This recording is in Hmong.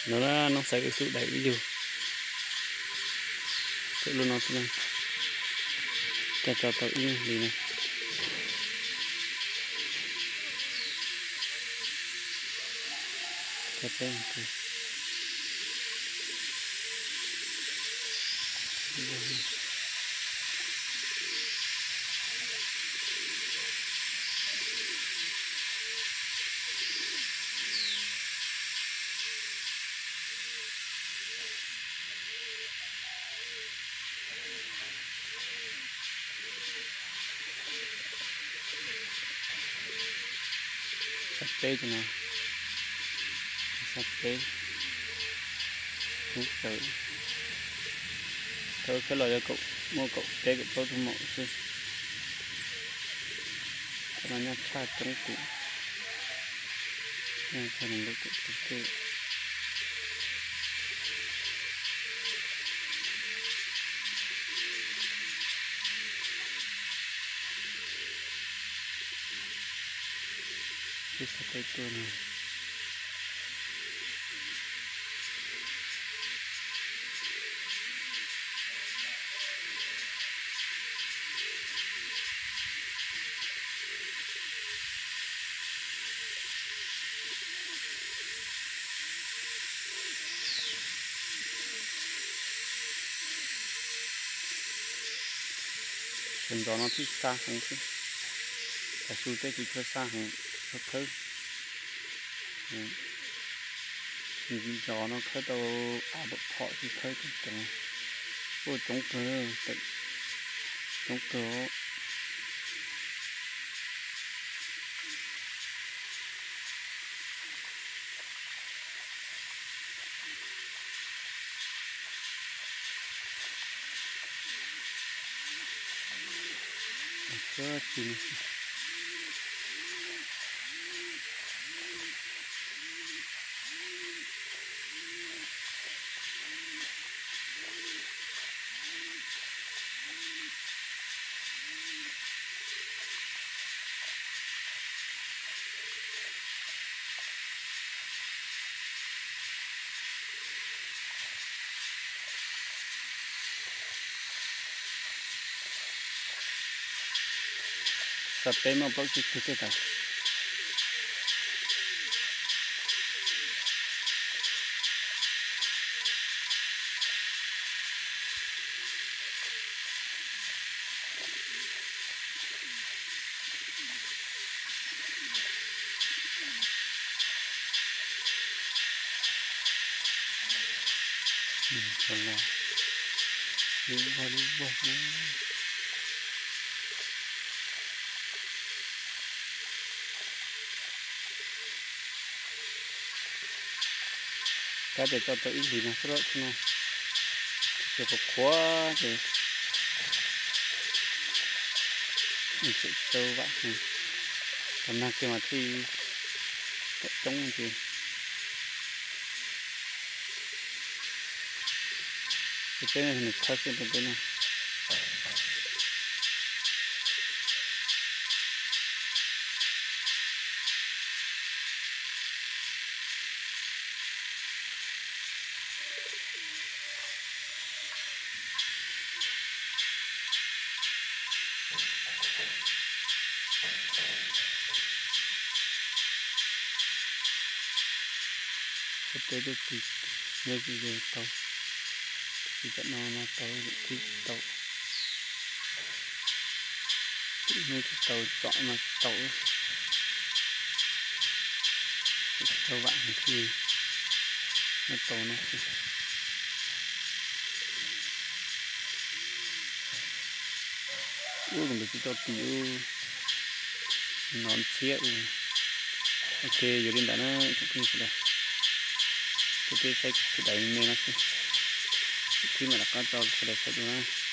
No na, noob xaiv wb xub daim wb yug. Cov lub no xwb na, coj tso tau ib hlis na. Coj peb Xab peb no, xab peb, kub tawm. Thaum khawb los yog kaum, muaj kaum peb kaum plaub tug maum xwb. Cov no nyob tshaj coob tus, nyob tshaj nees nkaum tus tej. Peb xov tooj tuaj no. Cov ntxov no thiaj xab heev xwb, cov su tej tsis tshua xab heev, tshua khawb. Ntxov no khawb tau av pom phom tsis khawb tau coob, ua coob kawg, coob kawg. Xab peb muaj plaub tsib tug tej tas. Lub vag, lub vag. Kab tias tso tau ib hlis no xwb lawm xwb no, ces qhuav qhuav ces tseem tau vam heev, los nag kiag mas thiaj coob ces. Peb no nws khawb xwb peb no. Xab peb tuaj tig, nyob ze tau, tig tom no no tau, thib tsis tau, hnub tsis tau, tsom no tsis tau, tsis tau vam heev thiaj nyob tau no xwb. Ub, kuv npis tsis tau tis ub, no ntxhiab ub. Ok, yog li ntawd na tsoom phooj ywg sawv daws, peb peb saib sawv daws me me no xwb, ib pliag mam rov qab tso sawv daws saib dua na.